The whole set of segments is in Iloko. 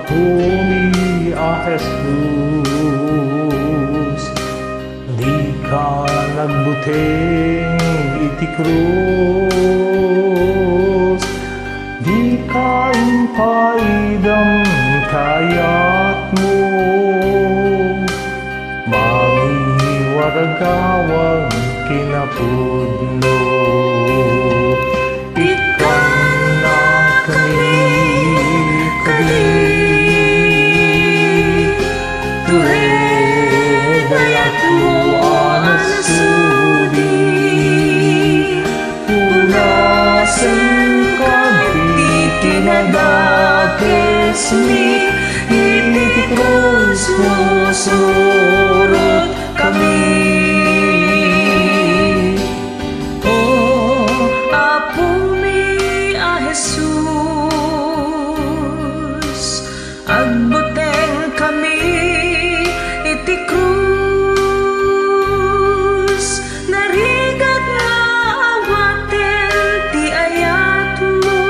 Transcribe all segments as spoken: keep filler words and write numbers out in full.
Apomi a Jesus, dika nagbuteng iti krus, dika impaidam ti ayatmo, mangiwaragawag kinapudno. Ikkannakami kadi, tured dayatmo a nasudi. Punasen kadi ti kinadakesmi, iti krusmo sumurotkami. O Apomi a Jesus, agbutengkami iti krus, narigat nga awaten ti ayatmo,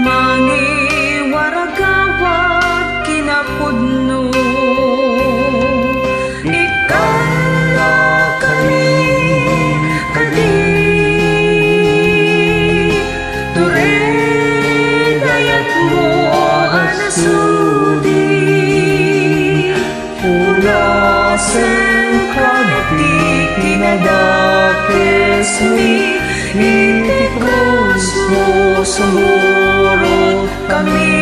mangiwaragawag kinapudno. Ikkannakami kadi, tured dayatmo a nasudi. Punasen kadi ti kinadakesmi, iti krusmo sumurotkami.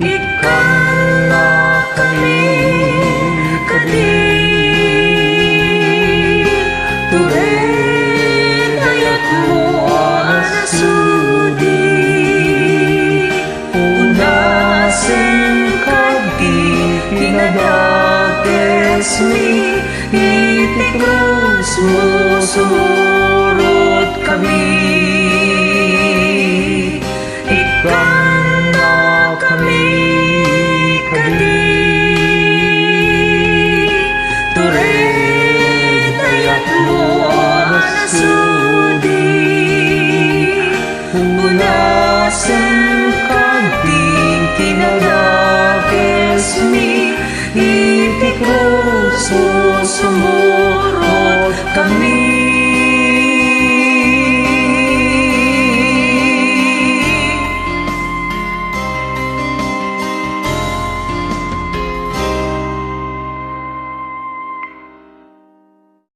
Ikkannakami kadi, tured dayatmo a nasudi. Punasen kadi ti kinadakesmi, iti krusmo sumurotkami. Ikkannakami kadi, tured dayatmo a nasudi.